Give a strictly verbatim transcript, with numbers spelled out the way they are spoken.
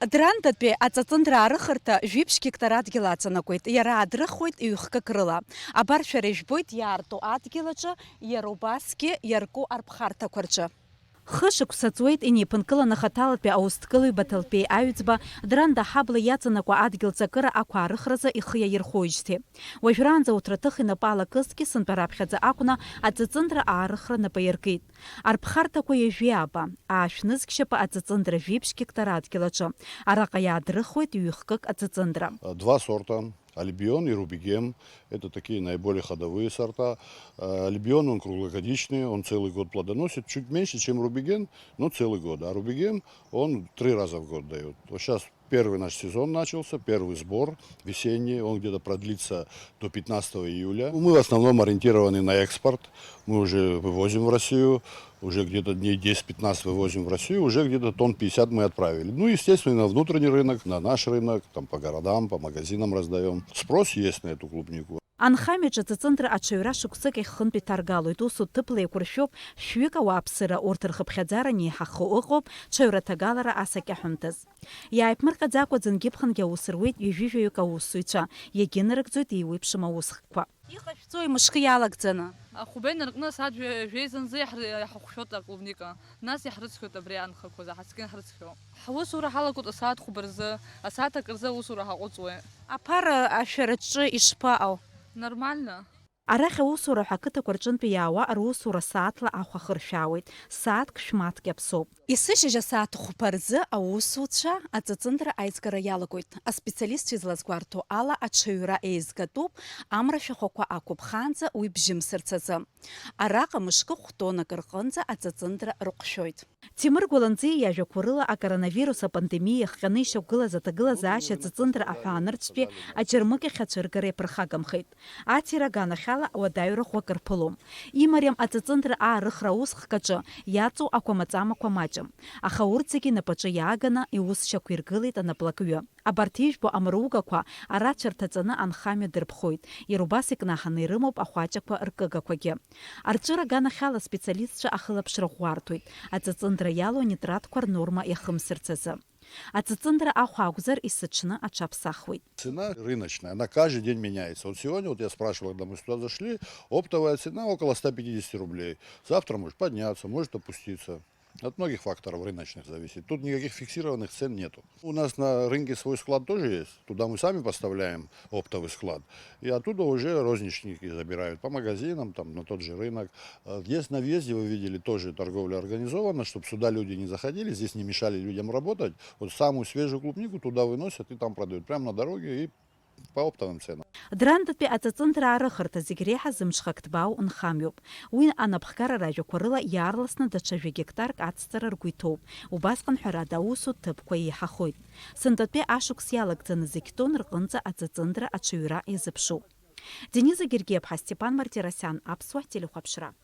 Драндатәи аҵыҵындра аарыхырҭа жәиԥшь гектар адгьыл аҵанакуеит. Иара аадрыхуеит ҩ-хкык рыла. Абар шәара ижәбоит иаарту адгьыл аҿы иара убасгьы иарку арԥхарҭақәа рҿы. Хышықәса ҵуеит инеиԥынкыланы хаҭалатәи аусҭкылаҩ Баҭалԥеи Аҩӡба Дранда аҳабла иаҵанакуа адгьыл ҵакыра ақәаарыхразы ихы иаирхәоижьҭеи. Уажәраанӡа урҭ рҭыхи напала кызҭгьы сынтәа раԥхьаӡа акәны аҵыҵындра аарыхра напы иаркит. Арԥхарҭақәа ҩажәи ааба, аашә нызқь шьапы аҵыҵындра жәиԥшь гектар адгьыл аҿы. Араҟа иаадрыхуеит ҩ-хкык аҵыҵындра. Два сорта, Альбион и Рубигем. Это такие наиболее ходовые сорта. Э, Альбион, он круглогодичный, он целый год плодоносит, чуть меньше, чем Рубиген, но целый год. А Рубиген, он три раза в год дает. Вот сейчас первый наш сезон начался, первый сбор весенний, он где-то продлится до пятнадцатого июля. Мы в основном ориентированы на экспорт, мы уже вывозим в Россию, уже где-то дней десять-пятнадцать вывозим в Россию, уже где-то тонн пятьдесят мы отправили. Ну, естественно, на внутренний рынок, на наш рынок, там по городам, по магазинам раздаём. Спрос есть на эту клубнику. Анхамҩаҿы аҵыҵындра аҽаҩра шықәсык ахь хынтә иҭаргалоит, усу ҭыԥла еиқәыршәоуп шәҩык ауааԥсыра, урҭ рхыԥхьаӡара анеиҳахо ыҟоуп ҽаҩраҭагалара асакьаҳәымҭаз. Иааиԥмырҟьаӡакәа ӡынгьы-ԥхынгьы аус руеит ҩажәи жәаҩык аусзуҩцәа, иагьынарыгӡоит еиуеиԥшым аусхкқәа. Иҟашәҵои мышкы иалагӡаны? Ахәба инаркны асааҭ жәа-, жәеизанӡа иаҳр-, иаҳахәшәоит аклубника, нас иаҳрыцқьоит абри анхақәа, заҳацкгьы ҳрыцқьоуп. Ҳусура ҳалагоит асааҭ хәба рзы, асааҭ акы рзы аусура ҳаҟәыҵуеит. Аԥара ашәараҿы ишԥаҟоу? Нормально. Арахь аусура ҳәа ақыҭақәа рҿынтә иаауа русура сааҭла ахә ахыршәаауеит, сааҭк шәмаҭк иаԥсоуп. Есышьыжь асааҭ хәба рзы аусуцәа аҵыҵындра аизгара иалагоит. Аспециалистцәа излазгәарҭо ала, аҽаҩра еизгатәуп, амра ашәахәақәа ақәыԥхаанӡа уи бжьымсырц азы. Араҟа мышкы хә-тоннак рҟынӡа аҵыҵындра рыҟәшәоит. Ҭемыр Гәаланӡиа иажәақәа рыла, акоронавирус апандемиа иахҟьаны ишьақәгылаз аҭагылазаашьа аҵыҵындра аҳәаанырцәтәи аџьармыкьахь ацәыргара иаԥырхагамхеит. Аҭира аганахьала уадаҩра ӷәӷәак рԥылом. Имариам аҵыҵындра аарыхра аусхк аҿы иаҵоу ақәамаҵамақәа маҷым, аха урҭ зегьы инапаҿы иааганы иусшьақәиргылеит анаплакҩы. Абарҭ ижәбо амругақәа арацәа рҭаҵаны анхамҩа дырԥхоит, иара убас икнаҳаны ирымоуп ахәаҷақәа ркыгақәагьы. Арҵәыра аганахьала аспециалистцәа ахылаԥшра ӷәӷәарҭоит, аҵыҵындра иалоу анитратқәа рнорма иахымсырц азы. Аҵыҵындра ахә акәзар, исыҽны аҽаԥсахуеит. Цена рыночная, она каждый день меняется. Вот сегодня, вот я спрашивал, когда мы сюда зашли, оптовая цена около ста пятидесяти рублей. Завтра может подняться, может опуститься. От многих факторов рыночных зависит. Тут никаких фиксированных цен нету. У нас на рынке свой склад тоже есть. Туда мы сами поставляем оптовый склад. И оттуда уже розничники забирают по магазинам, там, на тот же рынок. Э, Есть на въезде, вы видели, тоже торговля организована, чтобы сюда люди не заходили, здесь не мешали людям работать. Вот самую свежую клубнику туда выносят и там продают. Прямо на дороге и по оптовым ценам. Драндатәи аҵыҵындра аарыхырҭа зегь реиҳа зымҽхак ҭбаау нхамҩоуп. Уи анапхгара ражәақәа рыла иаарласны даҽа жәа гектарк ацҵара ргәы иҭоуп. Убасҟан ҳәарада аусу ҭыԥқәа еиҳахоит. Сынтәатәи ашықәс иалагӡаны зегь тонн рҟынӡа аҵыҵындра аҽаҩра иазыԥшуп. Дениза Гергиаԥҳа, Степан Мартиросиан, Аԥсуа телехәаԥшра.